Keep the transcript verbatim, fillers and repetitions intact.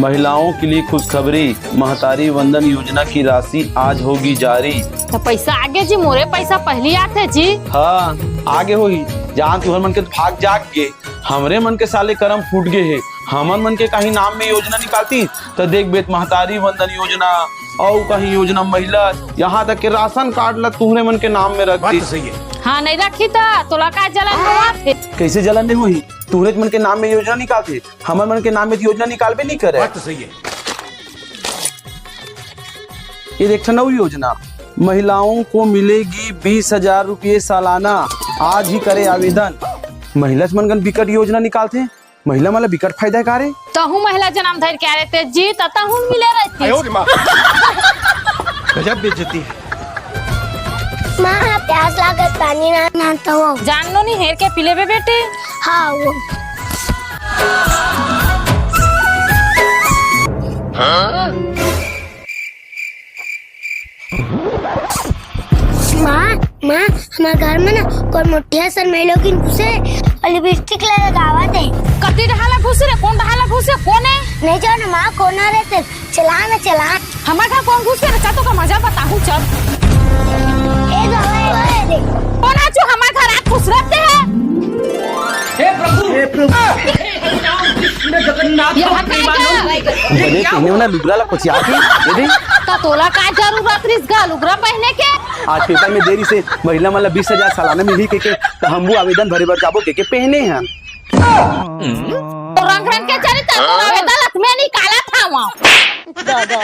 महिलाओं के लिए खुशखबरी, महतारी वंदन योजना की राशि आज होगी जारी। त पैसा आगे जी, मोरे पैसा पहली आथे जी। हाँ, आगे होही। जान तुहर मन के भाग जाग गे, हमरे मन के साले करम फूट गे हे। हमर मन के कहीं नाम में योजना निकालती त देख बेत महतारी वंदन योजना, अउ कहीं योजना महिला, यहाँ तक के राशन कार्ड ला तुहरे मन के नाम में रख बात दी। तो सही है। हाँ, नहीं रखी त तोला का जलन होवत हे? कैसे जलन नहीं होही? तुहरे मन के नाम में योजना निकालते, हमर मन के नाम में तो योजना निकालबे नहीं करे। बात तो सही है। ये देख ठन अउ योजना, महिलाओं को मिलेगी बीस हजार रुपये सालाना, आज ही करे आवेदन। महिला मन कन बिकट योजना निकालथे, महिला मन ला बिकट फायदा हे का रे? तहूँ महिला जनम धर के आ रहे तेज जी, त तहूँ मिले रहती। गजब बेइज्जती है। माँ, प्यास लागत, पानी ना, ना तो वो। जान लो नहीं, हेर के पी लेबे बेटी। हाँ, वो। माँ, माँ, हमर घर में ना कोई मोटिया सन महिला किन घुसे और लिपस्टिक लगावत हे। कति डहाला घुसे रे? कोन डहाला घुसे? कोन हे? नहीं जानो माँ, कोन आ रहे थे। चला ना, चला। हमर घर कोन घुस के रे? चल, तोका मजा बताहूँ, चल। ए, गवाए, गवाए रे। कोन आचू हमर घर आत खुसरत हे? हे प्रभु, हे प्रभु। हे राम कृष्ण जगन्नाथ ये हर प्रेमानंद। का है? ये भले क्या कहने हुआ? वाला लुगरा ला कुछ याद है? ये देख। त तोला का जरूरत रिस गा लुगरा पहने के? आज पेपर में दे रिसे महिला मन ला बीस हजार सालाना मिलही के, के, त हम वो आवेदन भरे बर जाबो के, के पहने हैं। तो रंग रंग के चरित्र तो आवेदन लत में निकाला था वहाँ। दादा।